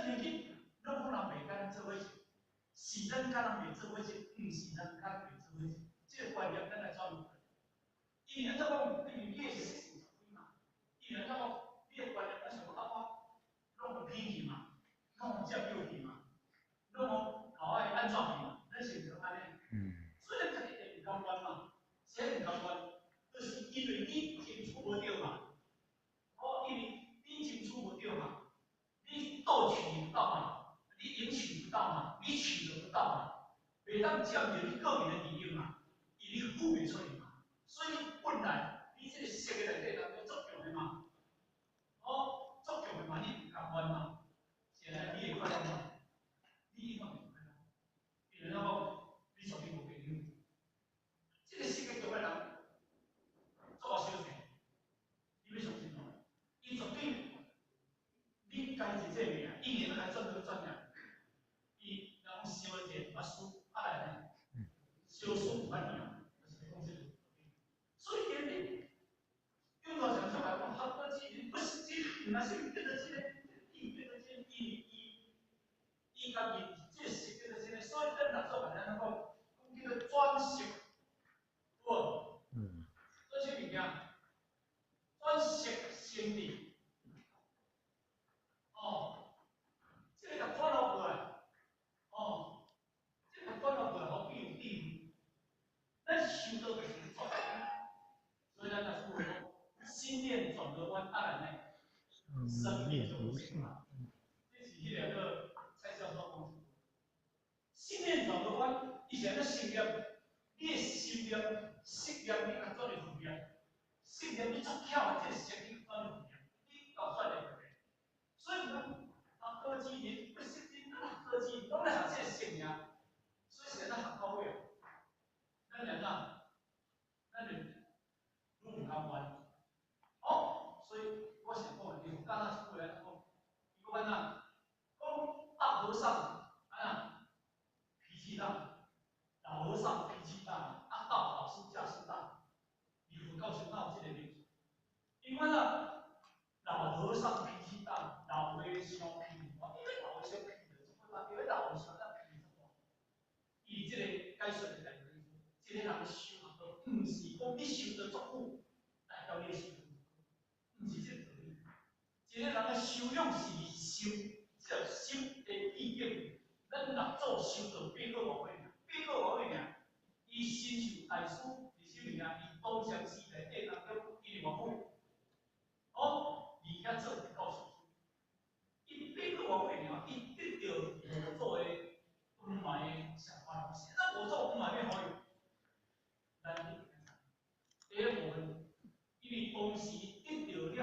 咱年紀攏可能袂佮咱做伙食，是咱佮人袂做伙食，毋是人佮袂做伙食。這個觀念咱來怎樣？因為按怎講？因為你的色是十幾嘛，因為按怎講？你的觀念咱想講啊，我攏予偏去嘛，攏予佔有去嘛，攏予搞愛按怎去嘛？咱是毋是按呢？所以咱家己會毋甘願嘛？啥毋甘願？就是因為你爭取無著嘛，哦，因為你爭取無著嘛，你盜取不到嘛，你贏取不到嘛，你取得不到嘛，袂當佔著你個人的利益嘛，因為你付袂出去嘛，所以你本來你這個色的內底當中足強的嘛，哦，足強的嘛，你毋甘願嘛，現在你會快樂嗎？你一定會快樂，因為怎講？你屬於無朋友，這個色的強的人。做小事，你欲相信無？伊絕對，你家己這命，一年來轉都轉了。伊人講燒一個毋捌輸，啊來呢？燒輸毋捌贏，就是講這個。所以今日，用到上出來講，學得之人不是真，毋若是變做這個，伊變做這個，伊伊伊家己這個色變做這個，所以咱若做按呢講，講叫做轉色，有無？轉啥物件？轉色成智。哦，這個共轉落過來，哦，這個轉落過來，好比有智慧。咱修道就是轉，所以咱若說講，心念轉個彎，啊來呢，生滅就無限嘛。這是彼個蔡教授講的。心念轉個彎，伊是按怎心念？你的心念、色念，你共轉入負念；色念你足巧的，這個色你轉入負念，你搞轉來對。所以講，學道之人不識真，咱學道之人攏咧學這個色爾，所以是按怎學到尾啊？咱按怎？咱就愈毋甘願。哦，所以我想講的，你剛才一句話講，伊講按怎？講大和尚按怎？脾氣大，老和尚脾氣大，啊道老師架勢大。你佛教上哪有這個名詞？因為怎？老和尚脾氣大，老和尚脾氣大，因為老和尚脾氣就大，因為老和尚那脾氣大。伊這個解說的內容，這個人修行道，毋是講你修得足久，代表你修得毋是這個道理。一個人的修養是心，這個心的意境。咱六祖修道八個月爾，八個月爾，伊身受大師，是啥物件？伊東禪寺內底當中，伊是偌久？哦，而遐做教授。伊八個月爾，伊得著五祖的五萬的相關。那五祖五萬欲予伊？咱一定愛知。第一部分，因為當時得著了，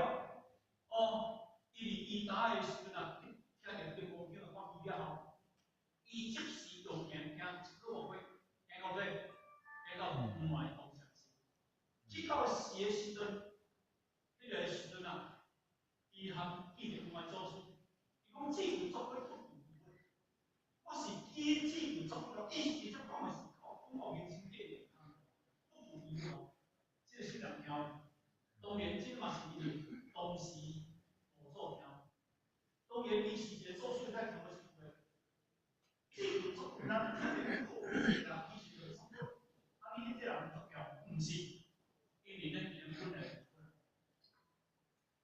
哦，因為伊打的時陣啊，聽著金剛經發起了後，伊即時就行行一個月，行到佗？行到五萬東禪寺。去到時的時陣，彼個時陣啊，伊含見著五萬祖師，伊講智慧作不不我是基智慧作不伊伊則講的是講講人生價值，不負疑哦，這個是人聽。當然，這嘛是因為當時五祖聽，當然伊是一個祖師，較聽欲這句話。智慧作咱聽著好，人其實就作啊，你這人作巧，毋是，因為咱本來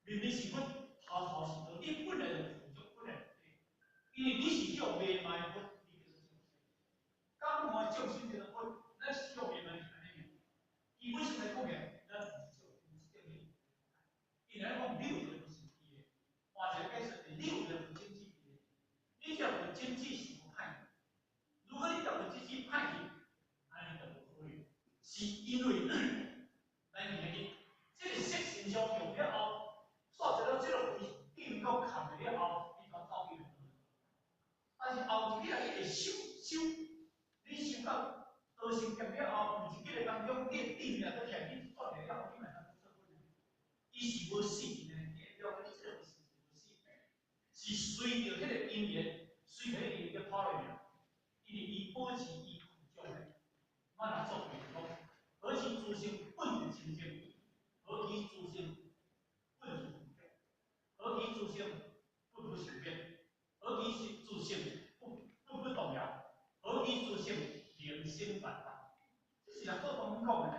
明明是佛頭頭是道，你本來就具足，本來就對。因為你是叫迷賣佛，你叫做眾生。感官眾生叫做佛，咱是叫迷賣是按呢爾。基本上來講起來，咱毋是做，毋是叫你。因為講你有一個佛性佇的，換一個解釋，你有一個佛種子佇的，你這佛種子是無歹。如果你這佛種子歹去，按呢就無好去。是因為咱今日這個色身相用了後，煞一個這個位變到空的了後，你才走去。但是後一日你會修修，你修到道成業了後，有一日當中，你的智慧閣徛起轉來了後，你嘛會當做佛。伊是無死的，你會了解你這個是無死，是隨著彼個因緣，隨著彼個因緣跑落去。因為伊保持伊具足的，我若做比如講，何其諸生本自清淨，何其諸生本自具足，何其諸生本不受變，何其生萬法，這是六祖當講的呢。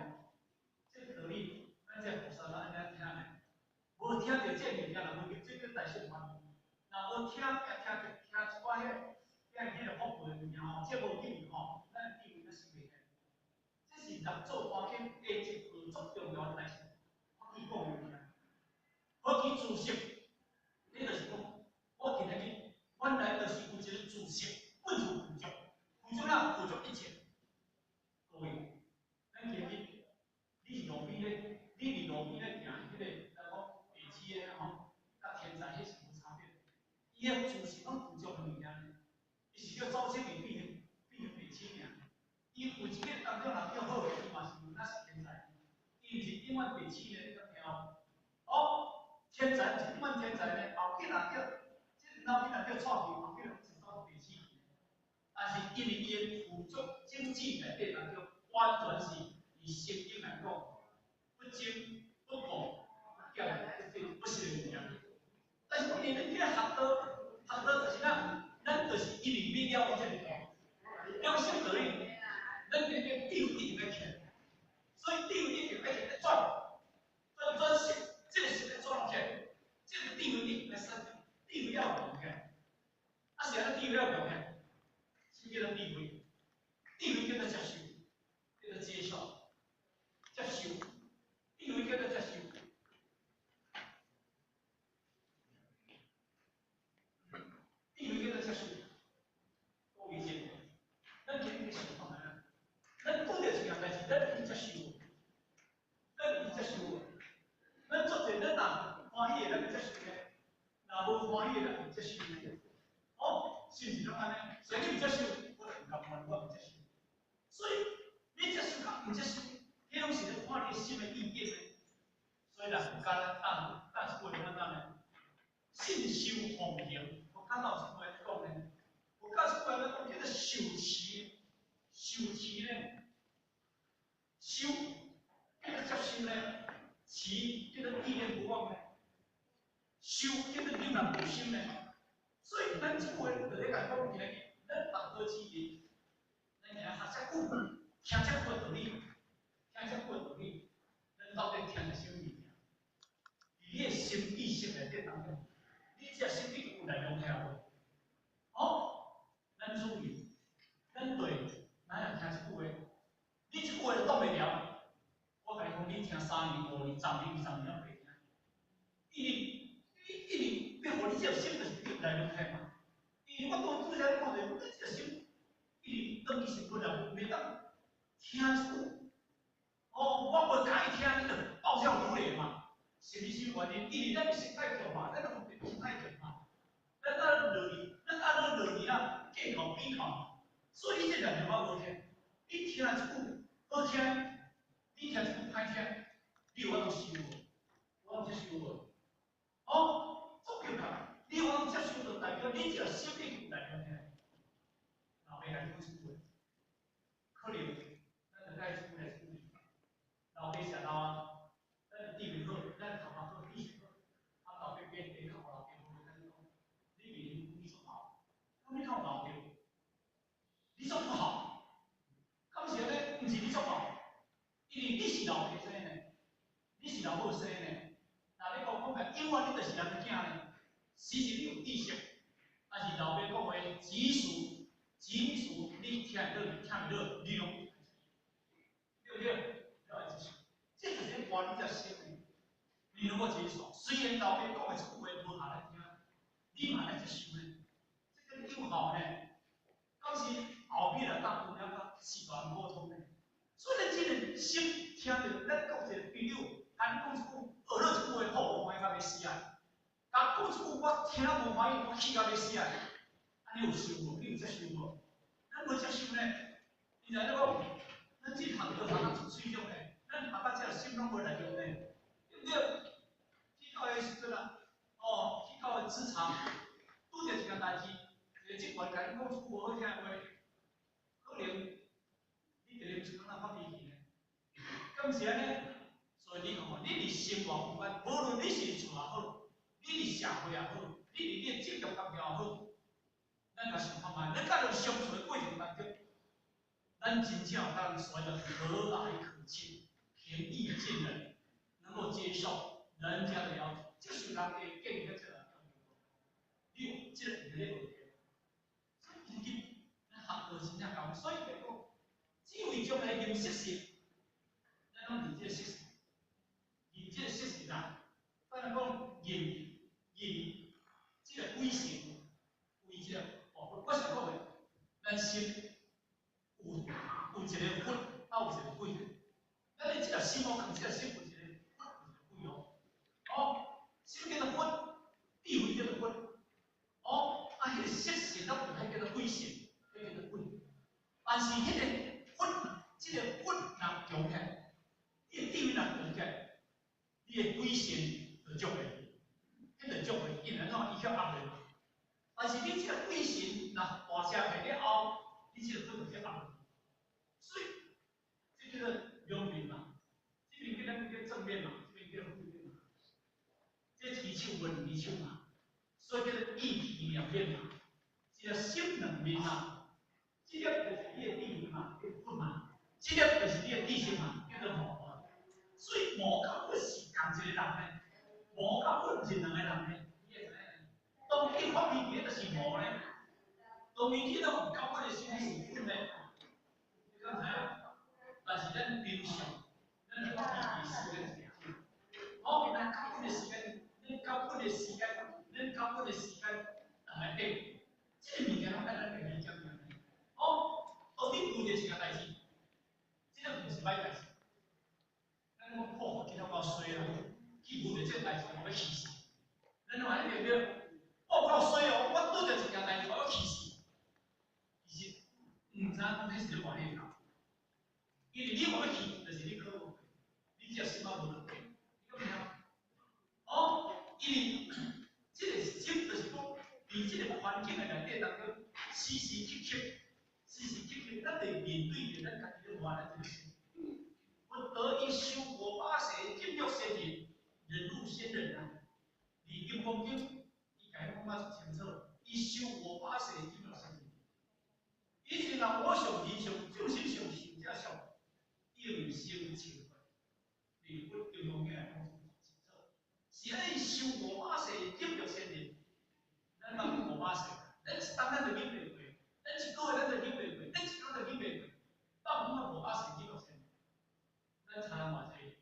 這個道理，咱這菩薩咱按呢聽呢，無聽著這物件，若無入這個大乘法，若無聽，聽著聽一寡彼個，彼個福報的物件吼，這無入去吼，咱智慧咱生袂起。這是六祖壇經第一部足重要的代誌，我去講的物件。何其自性，你就是講，我今仔日原來就是有一個自性，本自具足，具足哪？具足一切。各位，咱今日你是路邊咧，你佇路邊咧行，彼個咱講地鼠的吼，佮天才彼是無差別。伊的自性攏具足的物件呢，伊是叫走出去變成地鼠爾。伊有一個當中若叫好的，伊嘛是那是天才。伊毋是永遠地鼠咧，你敢聽無？哦，天才毋是永遠天才呢，後壁若叫，這個腦筋若叫錯去，後壁攏是走地鼠去。但是因為伊的具足種子內底當中，完全是以聖經來講，不增不降不減，不是的物件。但是問題，咱這學道，學道就是咱，咱就是因為欲了解這個道，了解道理，咱這個智慧一定愛起，所以智慧一定愛起來轉，轉轉識，這個識來轉起來，這個智慧一定愛生，智慧要用起來。啊，是按怎智慧要用起來？什麼叫做智慧？智慧叫做接受，叫做接受，接受，智慧叫做接受。智慧叫做接受。各位姐，咱今日想看覓啊？咱拄著一件代誌，咱有接受，咱有接受。咱做者，咱若歡喜的，咱就接受呢；若無歡喜的，咱毋接受呢。哦，是毋是攏按呢？所以你毋接受，我就毋甘願，我毋接受。所以你接受佮毋接受，彼攏是咧看你心的意見呢。所以人教咱當當一句話按怎呢？信受奉行，我感覺有一句話講呢，我教一句話講叫做受持，受持呢，受叫做接受呢，持叫做意念不忘呢，受叫做了然於心呢。所以咱這句話就咧共講，今日咱學道之日，咱今日學遮久，聽遮久的道理，聽遮久的道理，咱到底聽著啥物物件？佇你的心意識內底當中，你這心意有內容聽無？哦，咱注意，咱對，咱若聽這句話，你這句話就擋袂牢。我共你講，你聽3年、5年、10年、20年攏袂聽，因為你因為變予你這個心就是你有內容聽嘛。因為我拄拄才講者，你這個心，因為當伊是本來袂當聽這句，哦，我無佮意聽，你就暴跳如雷嘛。是毋是啥原因？因為咱心太強嘛，咱攏有心太強嘛，咱愛落去，咱愛落去啊，計較比較，所以你這兩句話無聽，你聽一句好聽，你聽一句歹聽，你有法度受無？有法度接受無？哦，足強啊！你有法度接受，就代表你這個心已經有內容聽。老爸來講這句話，可能咱就愛這句來處理。老爸食老啊，咱地位好，咱頭殼好，知識好，啊老爸變地頭老爸無甲你講，你面你做好，咁你敢有老對？你做不好，敢是按呢？毋是你做好，因為你是老爸生的，你是老母生的。若你講講起，永遠你就是人的囝呢。其實你有知識，但是老爸講話，即使即使你聽會落，聽袂落，你攏對不對？你愛接受，這就是看你這心的。你如果接受，雖然老爸講的這句話無下來聽，你嘛愛接受呢？這個有效呢？敢是後壁來當有了甲四大人溝通呢？所以咱這個心聽著，咱講一個朋友，共你講一句，學了一句話，好無歡喜甲欲死啊！共講一句，我聽無歡喜，我氣甲欲死啊！啊，你有受無？你有接受無？咱無接受呢？伊知影講，咱這學都學甲出水種呢，咱學甲這個心攏無內容呢，對毋對？去到彼時陣啊，哦，去到職場，拄著一件代誌，一個職員共你講一句無好聽的話，可能你就會一工仔發脾氣呢。敢是按呢？所以你看看，你佇生活有關，無論你是厝也好，你佇社會也好，你佇你的職業環境也好，咱共想看覓，咱佮人相處的過程當中，咱真正有當所謂的和藹可親、平易近人，能夠接受人家的要求，接受人的建議，這個你有這個能力無？所以今咱學道真正講，所以來講，智慧將來認識實，咱攏認這個事實，認這個事實啦。咱來講認認這個鬼神，為這個哦，我想講的，咱心有一個佛，啊有一個鬼。咱的這個心哦，這個心有一個佛，有一個鬼哦。哦，心叫做佛，智慧叫做佛。哦，啊，彼個色神啊，就彼叫做鬼神，彼叫做鬼。但是彼個佛，這個佛若強起來，你的智慧若強起來，你的鬼神就足的，彼個足的，因為按怎伊曉壓的。但是你這個鬼神若大聲起了後，你這個佛就去壓。所以，這叫做兩面嘛，這邊叫咱叫正面嘛，這邊叫負面嘛。這一手無兩手嘛，所以叫做一體兩面嘛。一個心兩面嘛，這粒就是你的智慧嘛，叫佛嘛；這粒就是你的知識嘛，叫做魔嘛。所以魔佮佛是仝一個人呢，魔佮佛毋是兩個人呢，你會知影？當伊發脾氣，就是魔呢；當伊去到有夠佛的時陣是佛呢。你敢知影？但是咱平常，咱發脾氣時間是誠少。哦，咱較佛的時間，咱較佛的時間，咱較佛的時間內底，這個物件攏愛咱家己檢驗。哦，當你遇著一件代誌，這個毋是歹代誌。咱講破今仔夠衰啦，去遇著這個代誌，我欲氣死。咱話對毋對？我有夠衰哦，我拄著一件代誌，我欲氣死。其實毋知影講彼是咧話你頭，因為你話欲氣，就是你考無過，你這心仔無落過，你敢知影？哦，因為這個心就是講，佇這個環境的內底當中，時時刻刻，時時刻刻，咱得面對著咱家己咧活咱這個心。佛陀伊修500世，禁欲仙人，忍辱仙人啊！佇金剛經，伊共伊講甲清楚，伊修500世禁欲仙人。伊是人我上、人上、眾生上、壽者上，應生成佛。佇佛金剛經來講清楚，是按呢修五百世禁欲仙人，咱講五百世，咱一冬咱就忍袂過，咱一個月咱就忍袂過，咱一工就忍袂過，放講五百世禁欲仙人，咱差偌濟？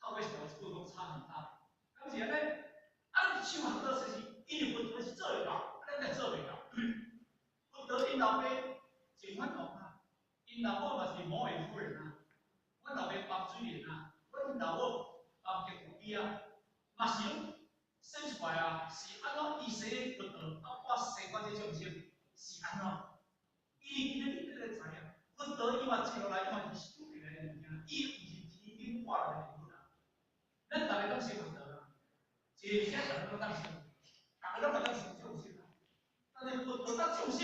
透過小句講差很大，敢是按呢？啊，你修學道說是，因為佛陀是做會到，啊，咱才做袂到。佛陀𪜶老爸淨飯王啊，𪜶老母嘛是摩爾夫人啊，阮老爸幫水蓮啊，阮老母幫結古比啊，嘛是攏生出來啊，是按怎伊生佛陀，啊，我生我這眾生是按怎？伊今日你來知影，佛陀伊嘛坐落來，伊嘛是修起來的物件，伊毋是天頂掛落來的物啊。咱逐个攏生佛陀啊，一個啥逐个攏當生，逐個攏會當生眾生啊。但是佛陀佮眾生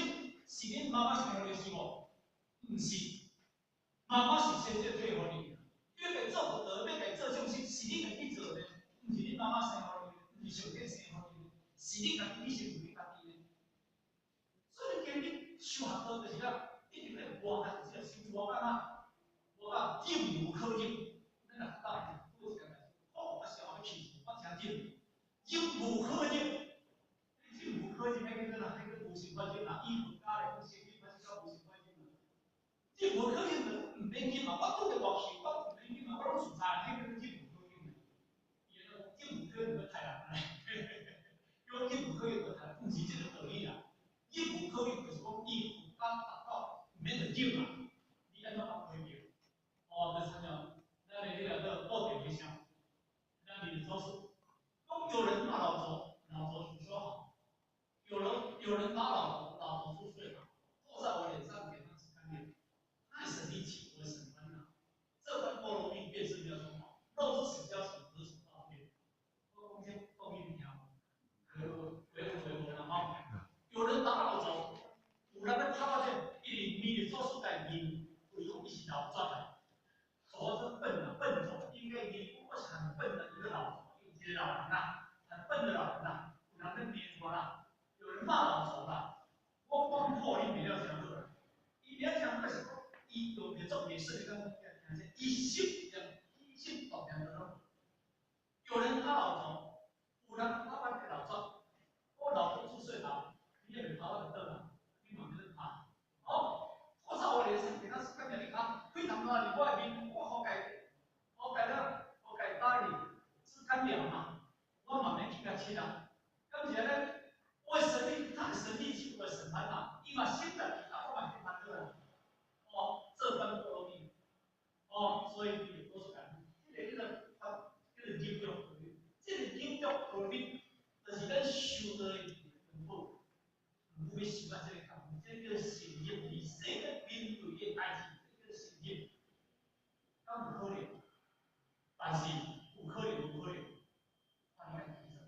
是恁媽媽生予你是無？毋是，媽媽是先這退予你。你欲做佛陀，欲來做眾生，是你家己做的，毋是恁媽媽生予你的，毋是上帝生予你的，是你家己，你成為你家己的。所以你今日修學道就是講，一定愛活在這個心，活幹嘛？活到忍無可忍。咱若到拄一件代誌，哦，我想欲氣死，我誠忍，忍無可忍。你忍無可忍，彼叫做哪？彼叫無性法忍啊！以佛家來講，聖經嘛是叫無性法忍啊。忍無可忍就毋免忍嘛，我拄著外氣，我毋免忍嘛，我攏自在，彼叫做忍無可忍。伊講忍無可忍就太難啦，因為忍無可忍就太難，毋是這個道理啦。忍無可忍就是講，伊有法達到毋免著忍啊，你按怎批評？哦，就親像咱的彼個叫布袋和尚，咱佇祖師，講有人罵老祖，老祖就說好；有人打老祖，老祖說最好。吐在我臉上，臉上是乾淨。他省力氣，我省煩惱。這般波羅蜜便是妙中好。若知此消息，何所抱怨？我講這講給你聽，維維維維啦吼。有人打老祖，有人咧拍我這，因為彌勒祖師在面，為講伊是老祖啊，祖是笨啊，笨祖，應該伊我是很笨的一個老祖，一個老人呐，很笨的老人呐，有人咧罵我啦，有人罵老祖啦，我講破你袂了誠好啦，伊袂曉誠好是講，伊用袂作袂說的感覺，聽者，伊心念起心動念就有人他老頭，有人他把個老祖，我老祖出歲頭，你也袂跑我就倒啦，你嘛免拍。哦，我操我連身，給他感謝你卡，非常大佇我的面，我好該，好該啦，好該打你，是貪了嘛，我嘛免去共切啊。敢是按呢？我的神力，他的神力是我的審判嘛，伊嘛心在其他，我嘛去判斷啊。哦，這般波羅蜜，哦，所以伊有多數感，這個叫做叫做忍辱波羅蜜，這個忍辱波羅蜜，就是咱修道的根本，毋要修啊這個工夫，這個叫做承認佇世間面對的代誌，這個叫做承認，敢有可能？但是有可能無可能，看你家己去做。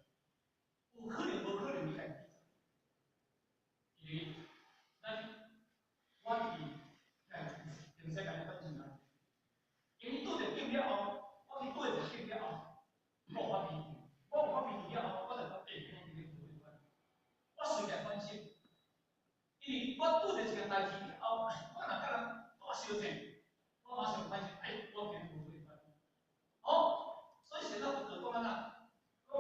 有可能無可能，你家己去做。因為咱我佇來全世界反正啊，因為拄著境了後，我去拄著一個境了後，我有發脾氣，我有發脾氣了後，我就講，欸，我佇咧做我隨便反省，因為我拄著一件代誌了後，我若佮人大相爭，我馬上反省，欸，我今日無做反。哦，所以現在佛陀講按怎？講，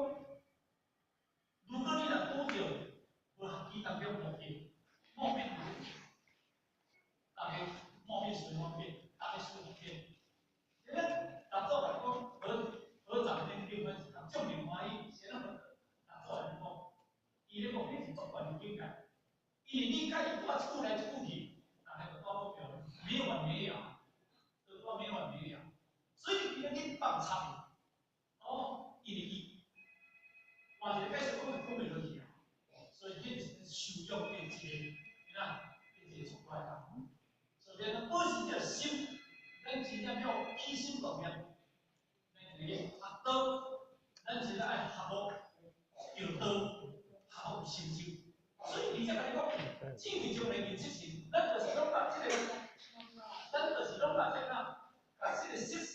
如果你若拄著無合機當中無變，莫變，逐家莫變隨方變，逐家隨方變。這個六祖來講，何何長天頂反是眾人歡喜，先咱佛六祖來講，伊咧講你是足懸的境界，因為你佮伊蹛一句來一句去，逐家就蹛不掉，沒完沒了，就蹛沒完沒了。所以伊咧去放插伊，哦，因為伊換一個解釋講就講袂落去啊。所以這是修養的一個，哪，一個出來啊。所以咱保持這個心，咱真正要起心動念，咱一個學道，咱真正愛學學道，學學成就。所以而且共你講，智慧將來認識神，咱就是攏共這個，咱就是攏共這個，共這個色心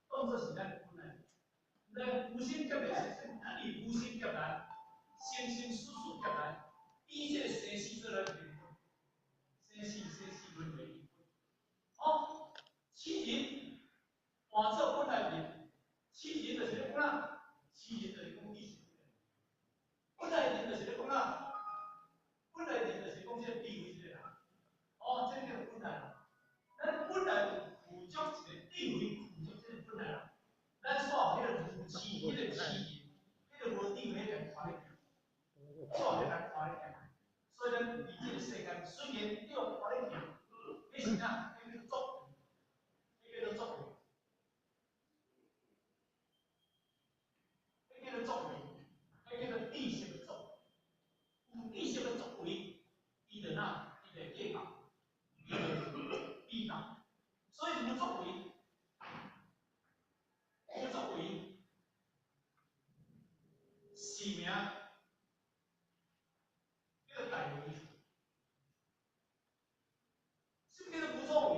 當作是咱的本來。咱無心劫來，咱以無心劫來，生生世世劫來，以這個生死做咱的根本，生死生死輪迴根本。哦，痴人換做本來人，痴人就是咧講啦，痴人就是講意識。本來人就是咧講啦，本來人就是講這個智慧這個人。哦，這個叫本來人。咱本來就具足一個智慧，具足這個本來人。咱煞予彼個愚痴，彼個痴人，彼個無智慧，彼個拖咧行，煞予咱拖咧行。所以咱佇這個世間，雖然對拖咧行，彼是啥？彼叫做作為，彼叫做作為，彼叫做作為，彼叫做知識的作為。有知識的作為，伊就哪？伊就會計較，伊就會比較。所以無作為，無作為，是名叫做大為。什麼叫做無作為？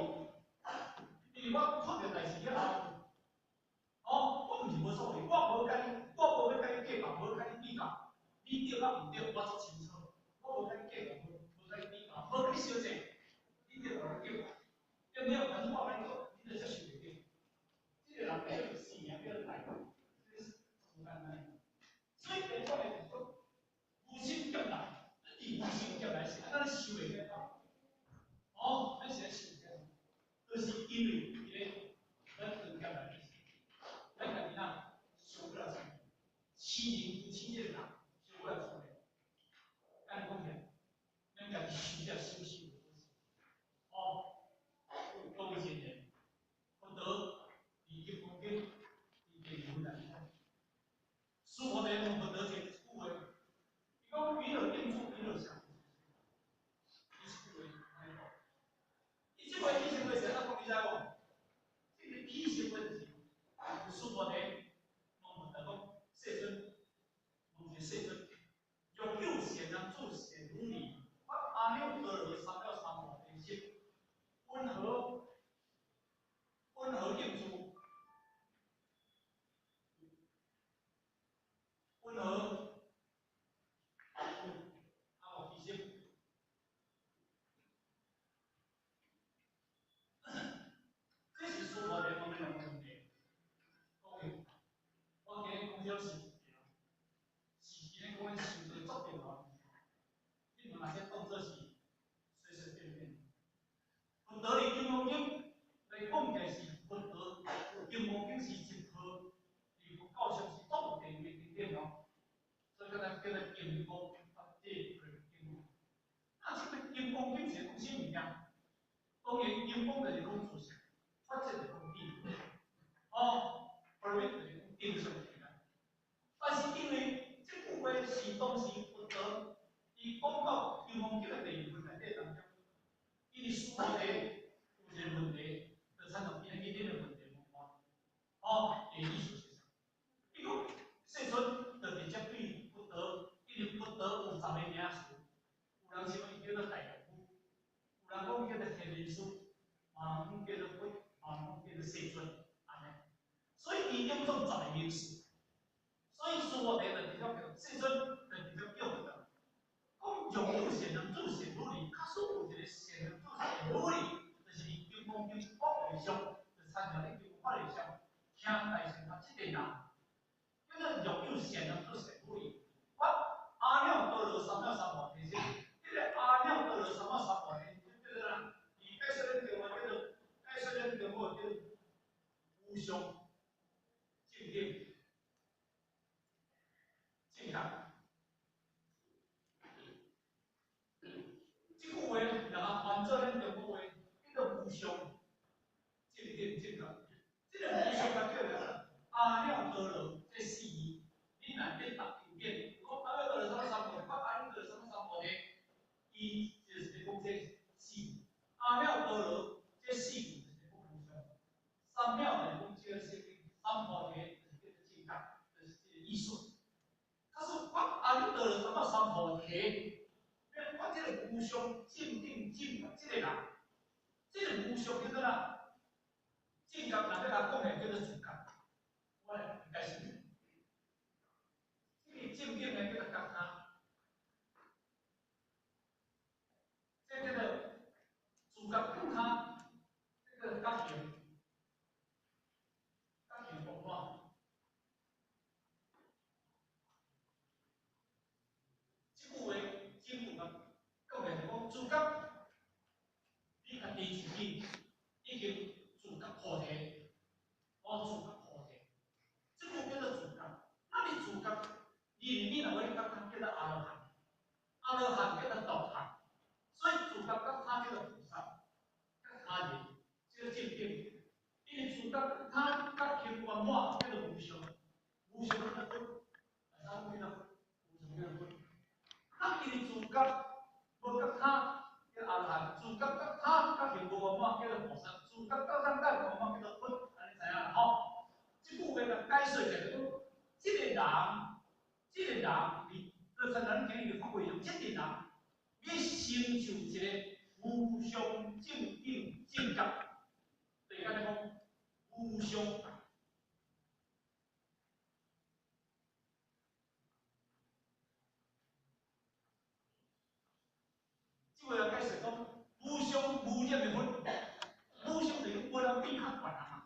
因為我看著代誌了後，哦，我毋是無作為，我無共你，我無欲共你計較，無共你比較，你對佮毋對，我足清楚。我無共你計較，無無共你比較，無共你相爭，你對無對，對毋對？反正我共你講，你就接受袂著。這個人叫做是名叫做大為，這是足簡單的。所以第講的就是講，無心劫來，咱佇無心劫來是按怎修會解脫？哦，咱是按修會解脫，就是因為佇咧咱長劫來就是，咱家己哪想過來聰明，痴人痴這個人想過來聰明，按呢講起來，咱家己修這修修就好。哦，各位親人，佛陀佇金剛經佇第二分內面講，須菩提問佛陀一句話，伊講雲何定住，雲何想？伊這句話按呢講，伊這話起先話是按怎講？你知無？這個起先話就是須菩提問佛陀講：世尊，問一個世尊，若有善男子善女人，發阿耨多羅三藐三菩提心，雲何雲何定住？雲何？啊無其實，剛經是講啥物件？當然，金剛就是講自性，法則就是講智慧，哦，波羅蜜就是講定上起來。但是因為這句話是當時佛陀伊講到金剛經的第二分內底當中，伊佇須菩提有一個問題，就親像今日恁的問題無關，哦，的意思是啥？伊講世尊就直接對佛陀，因為佛陀有十個名詞，有人稱伊叫做大丈夫，有人講伊叫做天人師，嘛有人講叫做佛，嘛有人講叫做世尊，按呢。所以伊用做十個名詞，所以須菩提就直接叫世尊，就直接叫佛陀。講若有善男子善女人，假使有一個善男子善女人，就是佇金剛經法會上，就參照咧經法會上聽大乘法這個人，叫做若有善男子善女人，發阿耨多羅三藐三菩提心，這個阿耨多羅三藐三菩提心叫做啥？伊解說咱中文叫做解說咱中文叫做無上正等正覺。這句話若共翻做咱中國話，叫做無上正等正覺。這個無上就叫做阿耨多羅這四字，你若咧讀經典，講阿耨多羅三藐三菩提，發阿耨多羅三藐三菩提，伊就是咧講這四字。阿耨多羅這四字就是咧講無上，三藐就是講這個聖經，三菩提就是叫做正覺，就是這個意思。假使發阿耨多羅三藐三菩提，發這個無上正等正覺這個人，這個無上叫做啥？正覺，若欲共講的叫做自覺，我來解釋。這個正等呢叫做覺他，這叫做自覺覺他，這個覺行，覺行圓滿。這句話整句講講的是講自覺，你家己自己已經自覺菩提，哦，自覺菩提，這句叫做自覺。那你自覺，你若欲覺他叫做阿羅漢，阿羅漢叫做獨覺，所以自覺覺他叫做菩薩，覺他人這個正等，因為自覺覺他覺行圓滿叫做無上，無上叫做佛，啥物叫做佛？無上叫做佛。啊，因為自覺無覺他叫阿羅漢，自覺覺他覺行無圓滿叫做菩薩，自覺覺他覺圓滿叫做佛，按呢知影啦吼？這句話共解說起來就講，這個人，這個人，你就親像咱今日法會上，這個人，欲成就一個無上正等正覺，就是按呢講，無上。這話解釋講，無上無染的佛，無上就是無人比較懸啊嘛，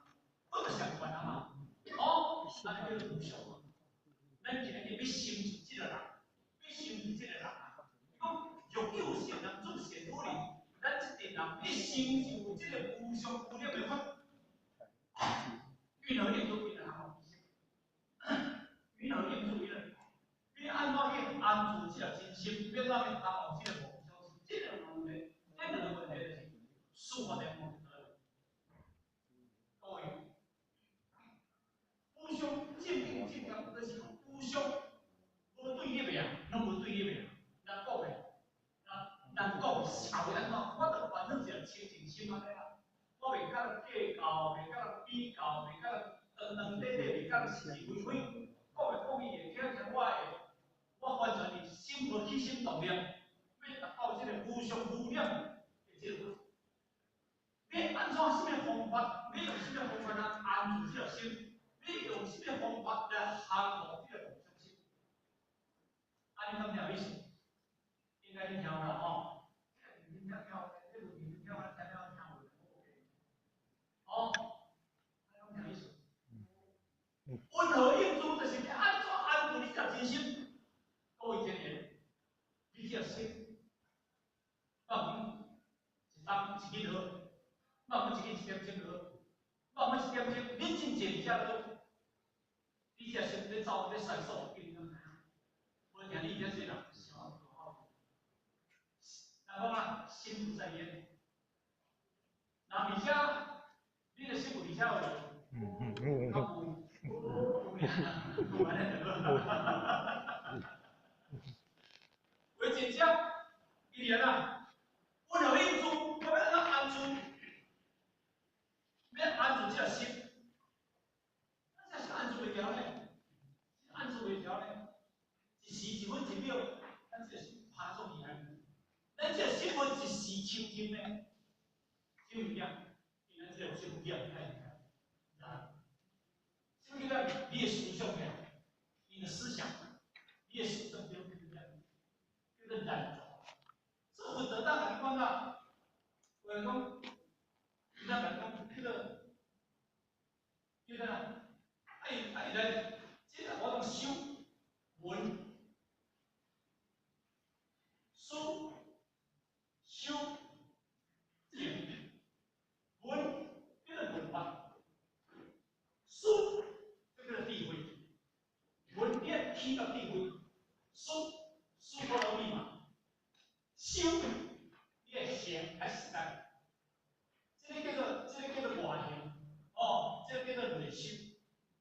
佛就上懸啊嘛，哦，按呢叫做無上。咱今日欲成就這個人，欲成就這個人啊，伊講若有善男子善女人，咱這個人欲成就這個無上無染的佛，雲何應處？雲何雲何應處？雲何？欲按怎去安住這個真心？欲按怎去安住這個無上心？這個問題，這兩個問題就是司法的問題。各位，無上正等正覺，就是講無上無對立的啊，攏無對立的啊。人講的，人講社會按怎，我就反正一個清淨心按呢啦。我袂佮人計較，袂佮人比較，袂佮人長長短短，袂佮人是是非非。講會講伊的，聽聽我的，我完全是心無起心動念，欲達到這個無上無染的這個。欲按怎啥物方法？欲用啥物方法來安住這個心？欲用啥物方法來降伏這個無上心？按呢敢聽有意思？應該聽有啦吼。這個認真聽聽，這個認真聽，聽了聽有就 OK。哦，按呢敢聽有意思？雲何應處就是欲按怎安住你這真心？各位真言，你這心，放一當一日好，放一日一點鐘好，放一點鐘，你真靜遮好，你這心咧走咧細數，你敢知影？無聽你遮濟人想。人講啊，心遮爾呢。若而且你的心有佇遮無？嗯。敢有？有，有按呢就好。為真正，伊是按怎？阮予應住，我欲按怎安住？欲安住這個心，咱這是安住袂牢呢，安住袂牢呢。一時一分一秒，咱這個心拍作厲害。咱這個心無一時清淨呢，啥物件？因咱這個心念太厲害，啊！啥物叫你的思想呢？你的思想，你的思想叫叫做染著。所以佛得當共你講啊，有人講，咱來講叫做叫做啥？愛愛來，這個我講修聞思修證，聞叫做聞法，思這叫做智慧，聞你起到智慧，思思波羅蜜嘛，修你愛行愛實踐，這個叫做外行，哦，這個叫做內修，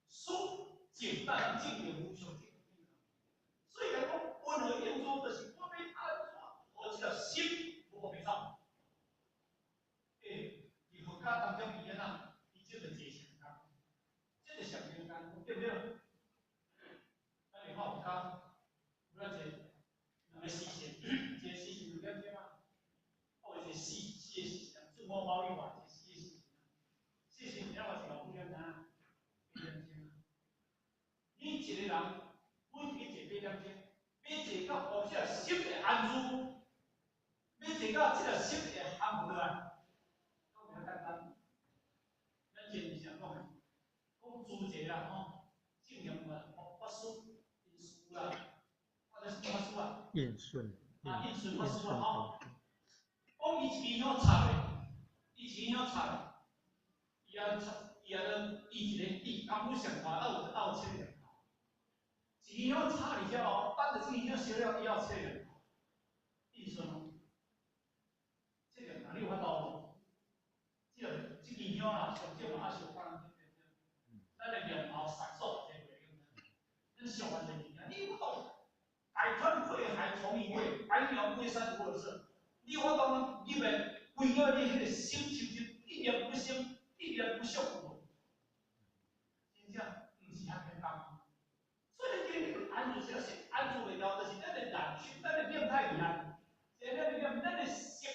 思證當證明無上正。所以來講，溫和應做就是我欲按怎，予這個心無予走。欸，佇佛教當中伊按怎？伊這個坐禪工，這個禪定工，對不對？咱來看佛教，有咱坐兩个時辰，一個時辰兩點鐘啊，哦，一個四個時辰，做某某以外，一個四個時辰，四個時辰了外是五點鐘，8點鐘。你一個人每日坐8點鐘，欲坐到予這個心會安住，欲坐到這個心會降落來，講比較簡單。咱前面常講，講諸濟啦吼，證嚴法師、印師啦，或者是法師啊？印順。啊，印順法師啊吼，講伊一支香插的，伊一支香插的，伊也插，伊也咧，伊一個伊功夫上大，還有7個念頭。一支香插入去哦，等著這支香燒了以後，七個念頭。印順哦，這個哪裡有法度無？這個這支香啊，上少嘛愛燒半鐘，對不對？咱的念頭閃爍這個，咱上完這物件，你有法度？百川歸海同一味，百鳥歸山無二色。你有法度入來，圍繞你彼個心清淨，一念不生，一念不想有無？真正毋是遐簡單。所以你今日安住這個心，安住袂牢，就是咱的染心，咱的念太厲害。這咱的念，咱的色、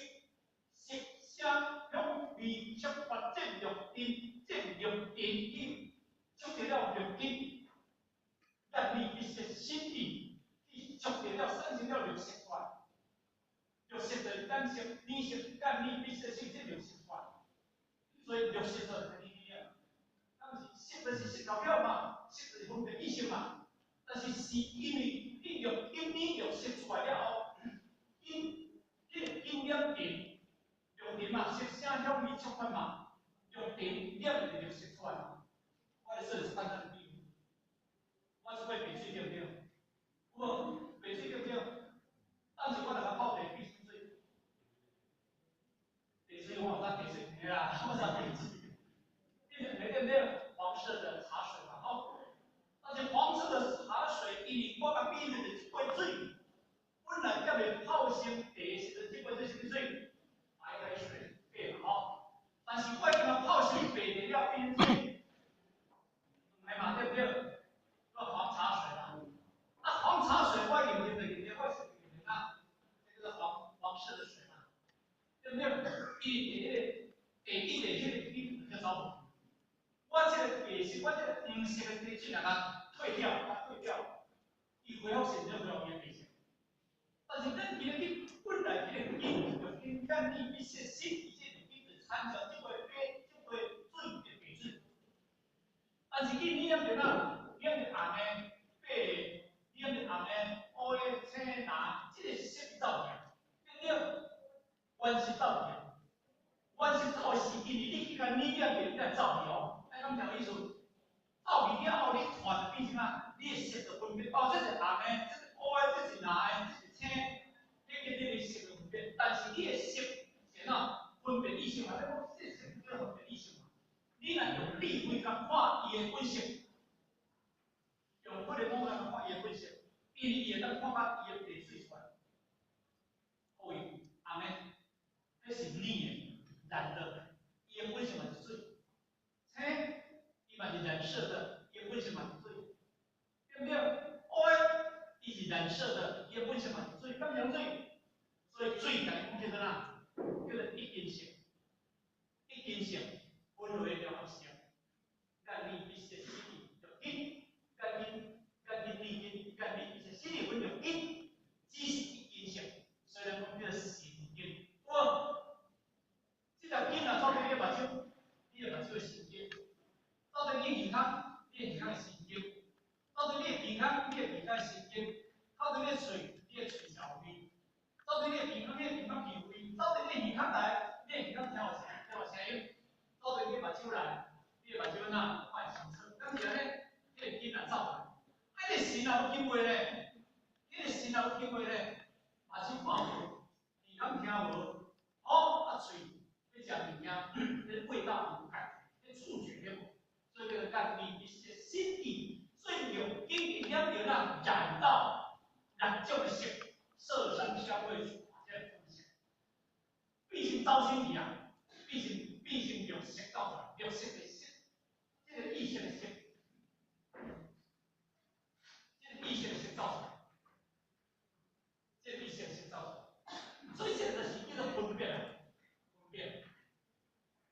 色、聲、香味、觸法、見六塵、見六塵境，觸著了六根，咱你一些心意，去觸著了，產生了六識出來。六識就是眼識、耳識、眼耳鼻舌身這六識出來。所以六識就是你啊，當時識就是識代表嘛，識就是分別意識嘛。但是是因為你六根你六識出來了後，因彼個因染塵，六塵嘛，色聲香味觸法嘛，六塵染就六識出來嘛。我來說一個簡單的比喻，我這擺白水對不對？有無？白水對不對？當時我若共泡茶變啥水？茶水我有當茶水對啦，我當白水，變成對不對？黃色的茶水嘛，吼。但是黃色的茶水，因為我共比的是這杯水，本來還未泡成茶時陣，這杯水啥物水？白開水，對嘛吼。但是我將它泡成白茶了，變成黃嘛，對不對？叫黃茶水嘛。啊，黃茶水我用啉就用咧，我是用咧啊，這個是黃色的水嘛，對不對？伊佇彼個茶底的彼個底就走無。我這個白色，我這個黃色的茶水，若共退掉，共退掉，伊恢復成就恢復伊的白色。但是咱今日去本來彼個根，就根眼耳鼻舌身意這個根就產生這杯白這杯水的白水。但是去你染著哪？染著紅的、白的，染著紅的、烏的、青的、藍，這個色走去，對不對？原色走去，原色走是因為你去共染染著，你才走去哦。按呢講有意思？走去了後，你看就變啥？你的色就分別，哦，這是紅的，這是烏的，這是藍的，這是青的，你跟你的色就分別。但是你的色是怎？智慧共看伊的本性，用彼个五感看伊的本性，因為伊會當看甲伊的地水出來。各位，紅的，彼是染的，染的，伊的本性嘛是水。青，伊嘛是染色的，伊的本性嘛是水，對毋對？黑的，伊是染色的，伊的本性嘛是水，敢是水？所以水，逐家講叫做啥？叫做一根性，一根性，分為兩合性，眼耳鼻舌身意六根，眼耳眼耳耳根，眼耳鼻舌身意分六根，只是一根性，所以咱講叫做神經。有無？這條筋若走佇你的目睭，你的目睭的神經；走佇你耳孔，你的耳孔的神經；走佇你的鼻孔，你的鼻孔的神經；走佇你的喙，你的喙舌味；走佇你的鼻孔，你的鼻孔皮膚味；走佇你的耳孔來，你的耳孔聽有聲，聽有聲音；走佇你的目睭來，你的目睭哪看會清楚。敢是按呢？彼个筋若走來，啊，彼个神若有經過咧，彼个神若有經過咧，目睭看無，耳孔聽無，哦，啊喙欲食物件，彼味道有感覺，彼觸覺對無？所以叫做眼耳鼻舌身意，所以六根一點著咱染到六種的色，色聲香味觸法這六種色，變成走心去啊，變成六色走出來，六色的色，這個意識的色，這個意識的色走出來，這個意識的色走出來，所以這個就是叫做分別啊，分別。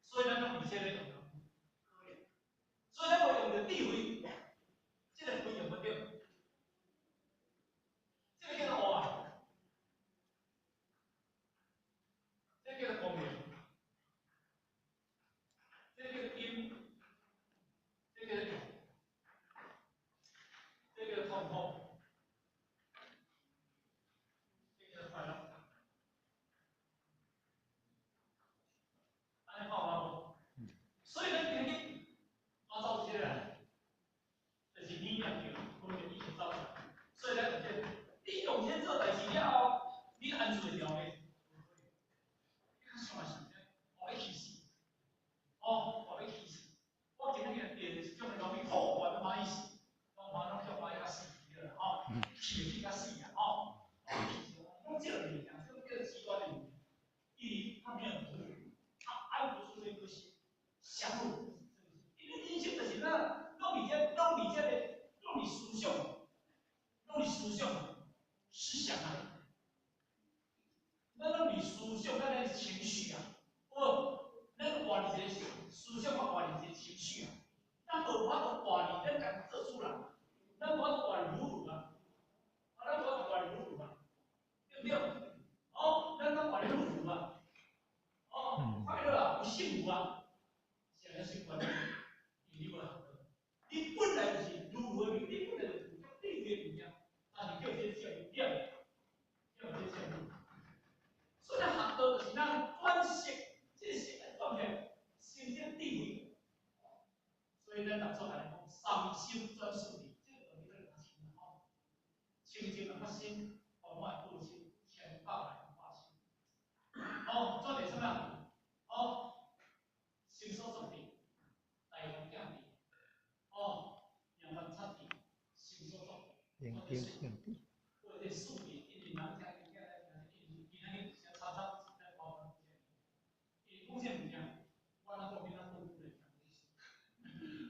所以咱攏佇這個用著，所以咱無用著智慧，這個慧用無著，這個叫做學啊，這個叫做光明，這個叫做音，這個叫做用，這個叫做痛苦，這個叫做快樂。按呢看有無？所以咱今日我走這個來，就是你念著，分別意識走出來。所以咱就這，你用這做代誌了後，你安住會牢袂？你較想來想這，我欲氣死，哦，我欲氣死。我今日電這種的東西，好煩歡喜死，攏歡攏叫歡喜甲死去了吼，氣氣甲死啊吼，我欲氣死，攏這個物件，這個叫做極端的物件，因為他沒有無語，他安不住這顆心，降服，因為人生就是咱，攏佇這，攏佇這個，攏佇思想，攏佇思想，思想啊，咱攏佇思想，咱的情緒啊，有，咱活佇一個思想，我活佇一個情緒啊，咱無法度活佇咱家己做主人，咱無法度活佇如如啊，啊，咱無法度活佇如如啊，對毋對？哦，咱攏活佇如如啊，哦，快樂啊，有幸福啊，是按呢習慣，因為你無學道，你本來就是如如的物，你本來就是有智慧的物件，但是叫這個教育點，叫這個教育。所以咱學道就是咱轉識，這個識來轉起來，成這個智慧。所以咱六祖按呢講，三修轉四智，這個道理咱較深吼。清淨人較深，煩惱過深，千百來化深。哦，轉佇啥物？哦，心所作智，大方鏡智，哦，明凡察智，心所作智，研究性智。或者四智，因為人聽聽來聽，因今仔日先插插來包含這個，伊講這物件，我若講囡仔講久來聽。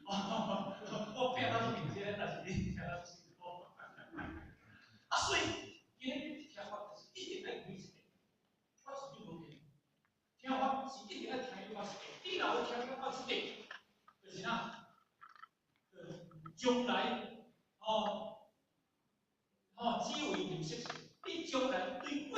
哦，我拼到出面這，但是你聽到出辛苦。啊，所以今日聽法就是一定愛有意識的，我自己無變。聽法是一定愛聽有法是的，你若有聽有法是的，就是哪，將來哦，哦，只為認識，你將來對